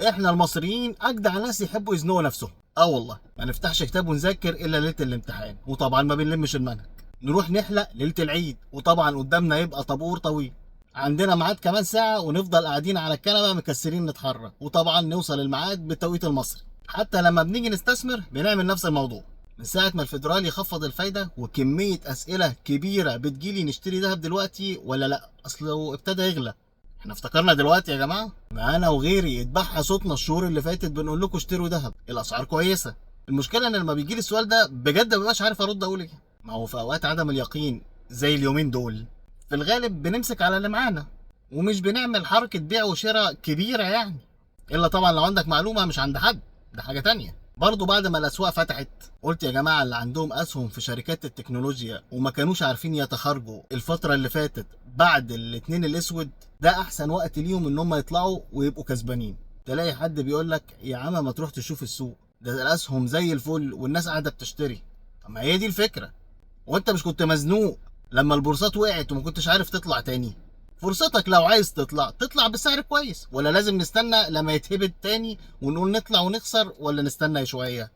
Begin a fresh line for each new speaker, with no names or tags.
احنا المصريين اجدع ناس يحبوا يزنقوا نفسهم. والله ما نفتحش كتاب ونذاكر الا ليلة الامتحان، وطبعا ما بنلمش المنهج. نروح نحلق ليلة العيد، وطبعا قدامنا يبقى طابور طويل. عندنا ميعاد كمان ساعة ونفضل قاعدين على الكنبة مكسرين نتحرك، وطبعا نوصل الميعاد بالتوقيت المصري. حتى لما بنيجي نستثمر بنعمل نفس الموضوع. من ساعة ما الفيدرالي خفض الفايدة وكمية اسئلة كبيرة بتجيلي نشتري ذهب دلوقتي ولا لا، اصله ابتدى يغلى. احنا افتكرنا دلوقتي يا جماعة، ما انا وغيري اتبعها صوتنا الشهور اللي فاتت بنقول لكم اشتروا ذهب، الاسعار كويسة. المشكلة ان لما بيجي لي السؤال ده بجد ما ببقاش عارف ارد اقول ايه. ما هو في اوقات عدم اليقين زي اليومين دول في الغالب بنمسك على اللي معانا ومش بنعمل حركة بيع وشراء كبيرة يعني، الا طبعا لو عندك معلومة مش عند حد، ده حاجة تانية. برضو بعد ما الاسواق فتحت قلت يا جماعة اللي عندهم اسهم في شركات التكنولوجيا وما كانوش عارفين يتخرجوا الفترة اللي فاتت بعد الاثنين الاسود، ده احسن وقت ليهم ان هم يطلعوا ويبقوا كسبانين. تلاقي حد بيقول لك يا عم ما تروح تشوف السوق ده، الاسهم زي الفل والناس قاعدة بتشتري. طب ما هي دي الفكرة، وانت مش كنت مزنوق لما البورصات وقعت وما كنتش عارف تطلع تاني؟ فرصتك لو عايز تطلع تطلع بسعر كويس، ولا لازم نستنى لما يتهبد تاني ونقول نطلع ونخسر، ولا نستنى شوية؟